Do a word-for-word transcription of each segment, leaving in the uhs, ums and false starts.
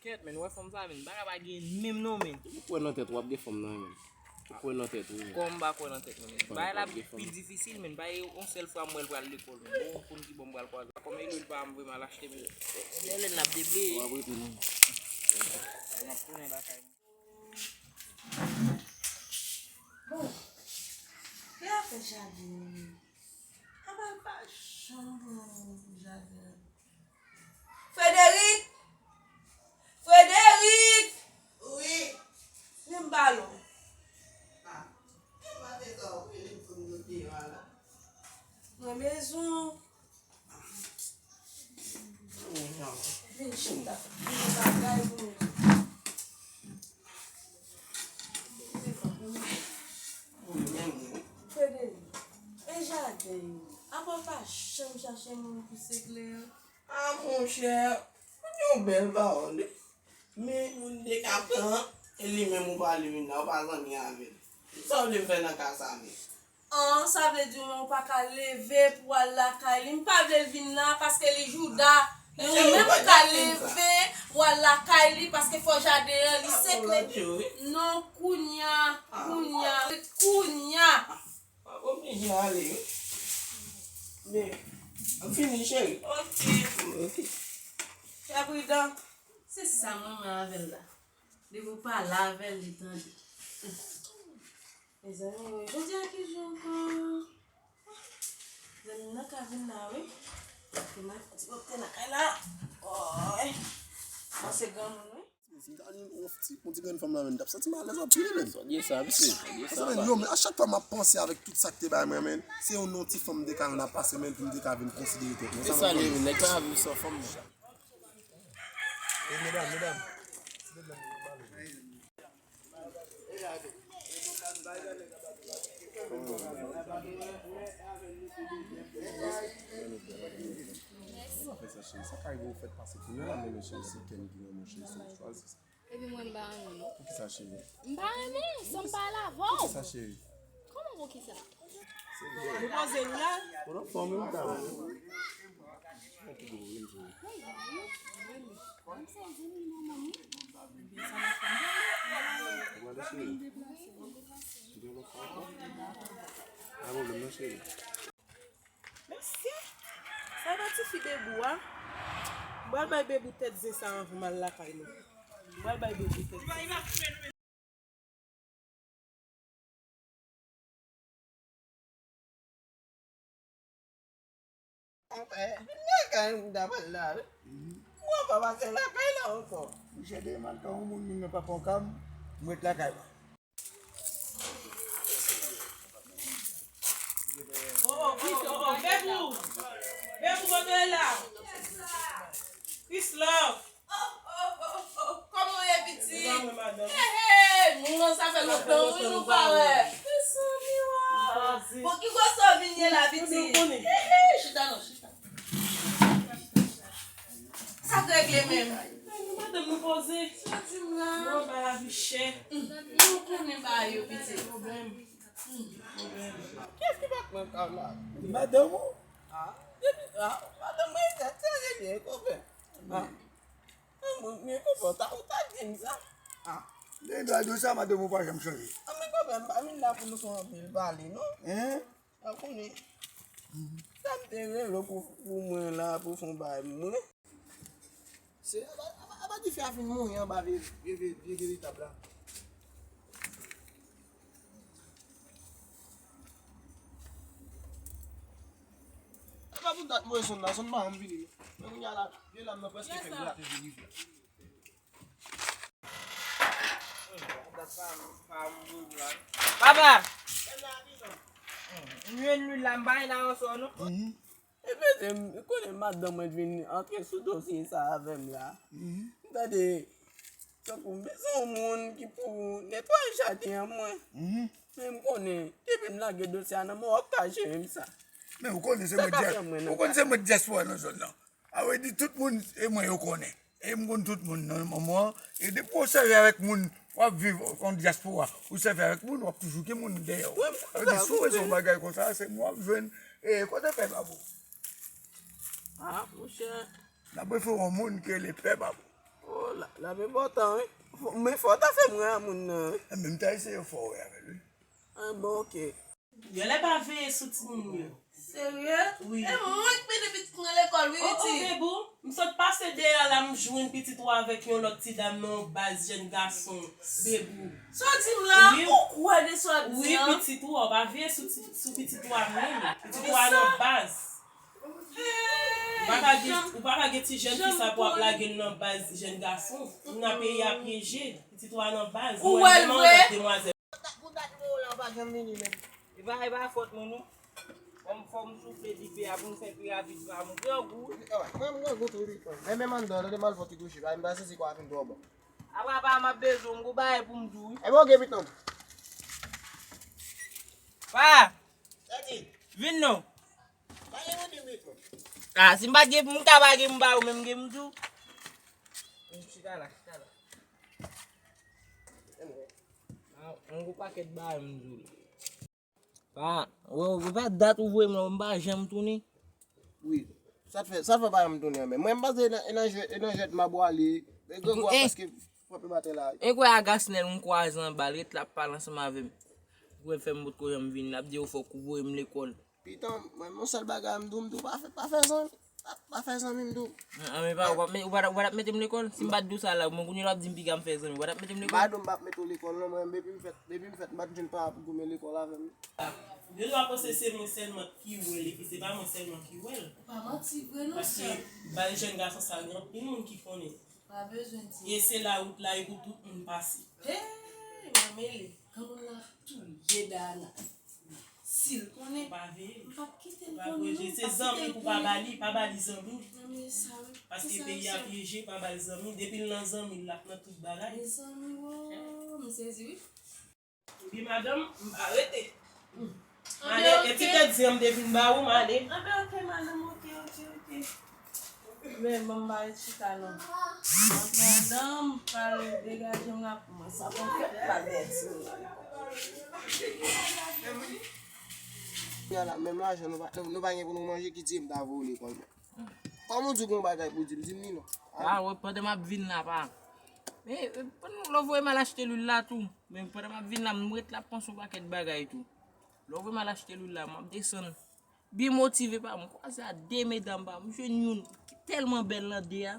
Tèt, men, wè fanm sa, men, bagay pa gen menm non, men. Ou kwè nan tèt, w ap gen fanm nan, men. Ou kwè nan tèt ou, men. Kòman m pa kwè nan tèt mwen, men? Bagay la pi difisil, men. Pa yon sèl fwa m wè l pral lekòl, men. Bon, konn ki bò m pral kwaze. Kòm Eloy pa m vrèman al achte, men. Lè lè n ap debleye. W ap rete non. N ap tounen lakay mwen. Bon, ki afè jaden an menm? Apa l pa janm pran jaden an? Frederic! Frederic! Wi. Vin m pale w. Ah, e maten sa w rele m pou m nou deyò a la. Mwen bezwen w. Vin chita. Vin bagay pou nou. Frederic, e jaden yo? Apa w pa janm chache moun pou sekle yo? Ah, monchè, ou di yon bèl pawòl, wi. Men moun te ka pran, e li menm ou pa li vin la, ou pa zanmi avè l. Sa w vle m fè nan ka sa menm? An, sa vle di ou menm ou pa ka leve pou w al lakay li. M pa vle l vin la paske li jouda. Men ou menm ou ka leve pou w al lakay li paske fò jaden an li sekle. Non, kounya, kounya, kounya. W ap oblije ale, wi. Men, ann fini, cheri. Ok. Ok. Fè pridan. Se sa m renmen avè l la. Depi w pale avè l, li tande. Mezanmi, wi. Jodi a ki jou ankò? Zanmi m nan ka vin la, wi. Paske m ap ti pòpte nan kay la. Oy. Mwen se granmoun, wi. Si m ta jwenn yon ti, yon ti grenn fanm la menm, m t ap santi m alèz anpil menm. Sa di sa, mesye. Sa di sa, men, yo, men a chak fwa m ap panse avèk tout sa k te bay mwen, men, se yon non ti fanm m te ka jwenn ap pase, men, pou m te ka vin konsidere tèt mwen. E sa li menm, nèg pa ka viv san fanm non. E medam, medam. Sa ka rive ou fèt pase kounye a la, men cheri, se kè m ki renmen w, cheri, se ou k chwazi sa. Epi mwen m pa renmen non. Poukisa, cheri? M pa renmen, san m pale avè w. Poukisa, cheri? Kòman poukisa? Nou poze n la. Ou nan fòm, wi, m ta wè. Mèsi. Sa nan tifi Bebou a. M pral bay Bebou tèt zen sa anvan m al lakay nou. M pral bay Bebou tèt zen. Konpè, vin lakay m, m ta pral la wi. Mwen pa pase lakay la ankò. Monchè, demen m al ka yon moun, moun nan pa pran ka m, m ret lakay la. Oh, oh, oh, oh, oh, Bebou! Bebou, kote w ye la? Peace love! Oh, oh, oh, oh, kòman w ye, pitit? Hey, hey, moun nan sa fè lontan wi nou pa wè. Mezanmi, waw. Bon, ki kote w vin ye la, pitit? Hey, hey, chita non, chita. Sa k regle menm? Ay, nou madanm nou poze. Sa di m la? Bon, ba lavi chè. Nou konnen bagay yo, pitit. Pwoblèm. Pwoblèm. Kiyès ki pa k nan kay la? Madanm ou? Ah. Depi, ah, madanm mwen, sa, sa, se byen, konpè. Ah. Mwen, mwen, konpè, ou ta, ou ta di m sa. Ah. Lè dwa di w sa, madanm ou pa janm chanje. Ah, men konpè, m pa vin la pou nou fè anpil pale, non. Hein? Ou konnen, sa m te rele w pou, pou mwen la, pou fè yon bagay mwen. Se, apa, apa, apa dife a fin mouri anba vye, vye, vye, vye, vye letab la. Apa pou dat mwen sonn la, sonn pa janm vini non. Men kounye a la, vye lam nan prèske fè grate vini la. Papa! M jwenn lwil la, m pa jwenn avansè w non. Mhm. E mezanmi, ou konnen madanm mwen t vin antre sou dosye sa avè m la. Mhm. M tande tankou m bezwen yon moun ki pou netwaye jaden an mwen. Mhm. Men m konnen, depi m lage dosye a nan men w, w ap ka jere m sa. Men ou konnen se mwen dyas-, ou konnen se mwen dyaspora nan zòn nan. A vre di, tout moun, e mwen yo konnen. E m konn tout moun nan moman an. E depi w sèvi avèk moun, w ap viv an dyaspora, ou sèvi avèk moun, w ap toujou gen moun dèyè w. Sa vle di, si w bezwen yon bagay konsa, se mwen w ap jwenn. E kote Pè Babou? Ah, monchè. N ap refere yon moun ki rele Pè Babou. Oh, la, la men bò tan, wi. Fò- Men fò w ta fè m wè a moun nan, wi. Menm ta eseye fò wè avè l, wi. Ah, bon, ok. Yo lè pa veye sou timoun yo. Serye? Wi. E mwen k mete pitit mwen lekòl, wi, Oh, oh, Titi. Bebou, m sot pase dèyè la, m jwenn pitit ou avèk yon lòt ti dam nan yon baz jèn gason. Bebou. Sa w di m la? Wi. Ou kwè de sa w ap Wi, di an? Pitit ou a, w pa veye sou ti- sou pitit ou a menm. Pitit ou a nan baz. Ou pa ka gen, ou pa ka gen ti jèn fi sa pou ap lage l nan baz jèn gason. Moun nan peyi a pyeje. Pitit ou a nan baz. Ou wè l vre? Demwazèl. Pou dat mwen la pa janm vini menm. E pa e pa fòt mwen non. Fò m fò m soufle dife a pou m fè pi rapid pa m grangou. Mwen m grangou tou wi. Men menm anndan tande m al fò ti kouche pa m pa sezi kwa fin twò bon. Apa pa m ap bezwen m gon bagay pou m di w wi. Ebyen oke piton. Pa. Vin non. Ah, si m pa t gen m ka pa gen m ba ou menm gen m di w. Chita la, chita la. Ah, yon gwo pakèt bagay m di w. Pa, ou pa dat ou voye m la, m pa janm tounen. Wi. Sa t fè, sa t fè pa janm tounen an men. Mwen m panse e nan e nan jwèt, e nan jwèt m ap wale. E grangou a paske frape batè la. E kwè a Gasnèl m kwaze anba l ret la ap pale ansanm avè m. Ou kwè fè m potko janm vini l ap di ou fòk ou voye m lekòl. Piton, mwen, yon sèl bagay m di w, m di w pa fè, pa fè zanmi. Pa, pa fè zanmi, m di w. An, men pa, ou pa, ou pa, ou pa t ap mete m lekòl? Si m pa t di w sa la, mwen kounye a w ap di m piga m fè zanmi, ou pa t ap mete m lekòl? M pa di w m p ap mete w lekòl non, mwen, depi m fèt, depi m fèt, m pa t jwenn pa ap goumen lekòl avè m. Yo dwa panse se mwen sèlman ki wè l, epi se pa mwen sèlman ki wè l. Ou pa manti vre non, sè. Paske bal jèn gason sa, gen anpil moun ki konnen. Pa bezwen di. E se la wout la e pou tout moun pase. Hey, mwen mele. Granmoun la touye Dana. Si l konnen, m p ap kite l konnen non. Se zanmi pou pa ba li, pa ba li zanmi. Paske peyi a pyeje, pa ba l zanmi. Depi l nan zanmi, l ap nan tout bagay. Mezanmi, wo, m sezi wi. Ebyen madanm, m pa rete. M ale, e ti tèt zen an m te vin ba ou, m ale. Anben oke madanm, oke, oke, oke. Men ban m ba ret chita non. Anben dan m pral degaje m la pou mwen. Sa pou m fèt pa dèyè ti moun nan. Kounye a la, menm lajan nou pa, nou, nou pa gen pou nou manje, ki di m ta voye w lekòl. Kòman w di w gen yon bagay pou w di m, di m li non. Ah, wè, pandan m ap vin la, pa. Men, e, pandan lè w voye m al achte lwil la tou. Men pandan m ap vin la, m ret la ap panse yon pakèt bagay tou. Lè w voye m al achte lwil la, m ap desann. Byen motive pa m, m kwaze a de medam pa m, m jwenn youn ki tèlman bèl nan de a.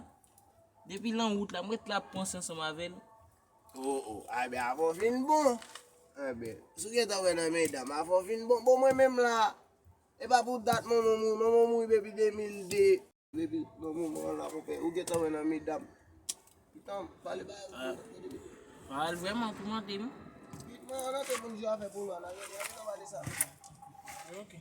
Depi l nan wout la, m ret la ap panse ansanm avè l. Oh, oh, anben, afè w fin bon. Anben, si w gentan wè nan medam, afè w fin bon. Bon, mwen menm la, e pa pou dat manman m mouri, manman m mouri depi de mil de. Depi bon moman an la, konpè, ou gentan wè nan medam. Piton, pale bagay ou. Pa al vrèman toumante m. Piton, an antre moun jwe avè polo a, n a gade, an nou pale sa. Ok.